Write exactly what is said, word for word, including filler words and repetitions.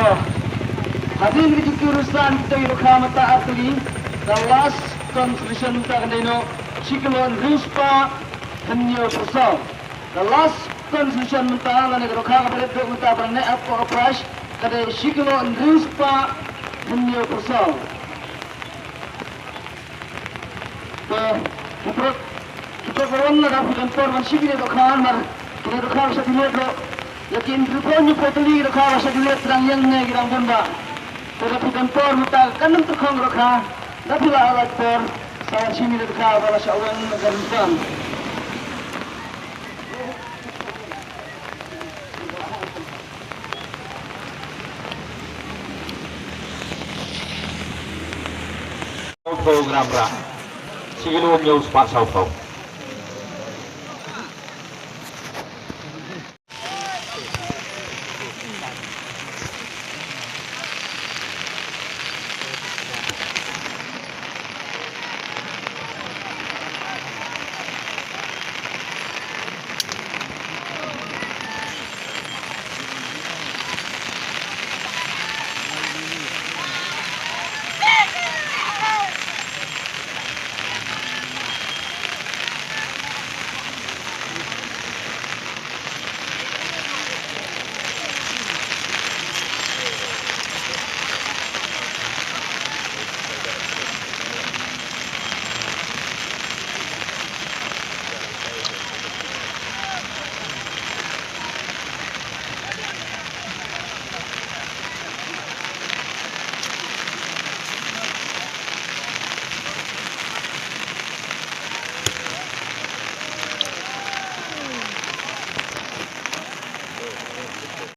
Hadien ka jingkyrpad kita ki dohkha mynta artylli, ka last consolation mynta ka dei noh shi kilo hynriew spah hynñiew phew saw. Ka last consolation mynta lane ka dohkha kaba rit duh mynta ba la neh hapoh ka prize ka dei shi kilo hynriew spah hynñiew phew saw. Te ki prok ki prok wan la da phi don por ban shim kine dohkha namar kine dohkha ba sha delete ruh. Ïa ki hynriewphew hynñiewphew tylli ki dohkha ba sha delete tang ïeng ne ki dang bun ba. Te da phi don por mynta ka kan nym tyrkhong dohkha. Da phi la lait por sa wan shim kine dohkha ba la sha wan ka rim tam. Program ra. Shi kilo hynñiew spah saw phew.